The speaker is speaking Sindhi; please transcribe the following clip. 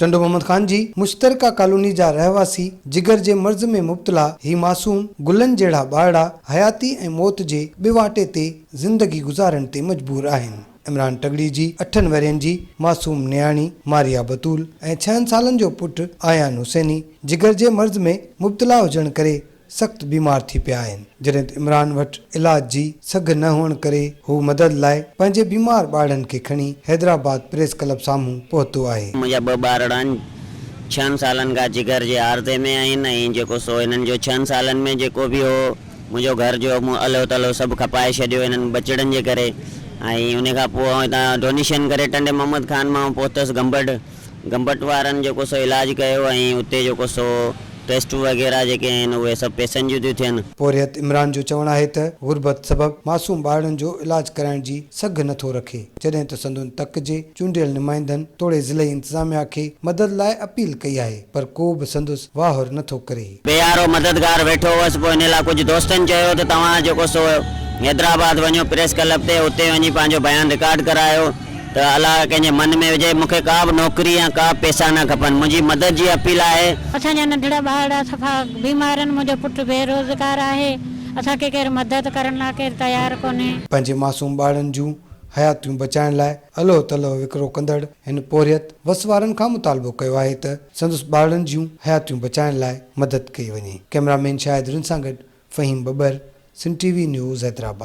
ٽنڊو محمد خان جي مشترڪه ڪالوني جا رهواسي جگر جي مرض ۾ مبتلا هي معصوم گلن جهڙا ٻارڙا حياتي ۽ موت جي ٻه واٽي تي زندگي گذارڻ تي مجبور آهن. عمران ٽڳڙي جي اٺن ورهين جي معصوم نياڻي ماريا بتول ۽ ڇهن سالن جو پٽ آيان حسيني جگر جي مرض ۾ مبتلا هجڻ ڪري سخت بيمار ٿي پيا آهن، جڏهن ته عمران وٽ علاج جي سگهه نه هئڻ ڪري هو مدد لاء پنهنجي بيمار ٻارڙن کي کڻي حيدرآباد پريس ڪلب سامهون پهتو آهي. منهنجا ٻه ٻارڙا آهن، ڇهن سالن کان جگر جي عارضي ۾ آهن ۽ جيڪو سو هنن جو ڇهن سالن ۾ جيڪو به هو منهنجو گهر جو مون الهو تلهو سڀ کپائي ڇڏيو هنن ٻچڙن جي ڪري ۽ ان کان پوء آئون هتان ڊونيشن ڪري ٽنڊي محمد خان مان آئون پهتس گمبٽ گمبٽ وارن جيڪو سو علاج ڪيو ۽ اتي جيڪو سو ٽيسٽون وغيره جيڪي آهن اهي سڀ پئسن جون ٿيون ٿين. پورهيت عمران جو چوڻ آهي ته غربت سبب معصوم ٻارڙن جو علاج ڪرائڻ جي سگهه نه ٿو رکي، جڏهن ته سندن تڪ جي چونڊيل نمائندن توڙي ضلعي انتظاميا کي مدد لاء اپيل ڪئي آهي پر ڪو به سندس واهر نه ٿو ڪري. بي يارو مددگار ويٺو هوس پوء ان لاء ڪجهه دوستن چيو ته توهان جيڪو سو حيدرآباد وڃو پريس ڪلب تي اتي وڃي پنهنجو بيان رڪارڊ ڪرايو ته الله ڪنهن جي من ۾ وجهي مون کي ڪا به نوڪري يا ڪا به پيسا نه کپن منهنجي مدد جي اپيل آهي. اسان جا ننڍڙا ٻارڙا صفا بيمار آهن منهنجو پٽ بي روزگار آهي اسان کي ڪير مدد ڪرڻ لاء ڪير تيار ڪونهي. پنهنجي معصوم ٻارڙن جون حياتيون بچائڻ لاء الهو تلهو وڪرو ڪندڙ هن پورهيت وس وارن کان مطالبو ڪيو آهي ته سندس ٻارڙن جون حياتيون بچائڻ لاء مدد ڪئي وڃي. ڪئميرا مين شاهد رند سان گڏ Faheem Babbar, Sindh T V news Hyderabad.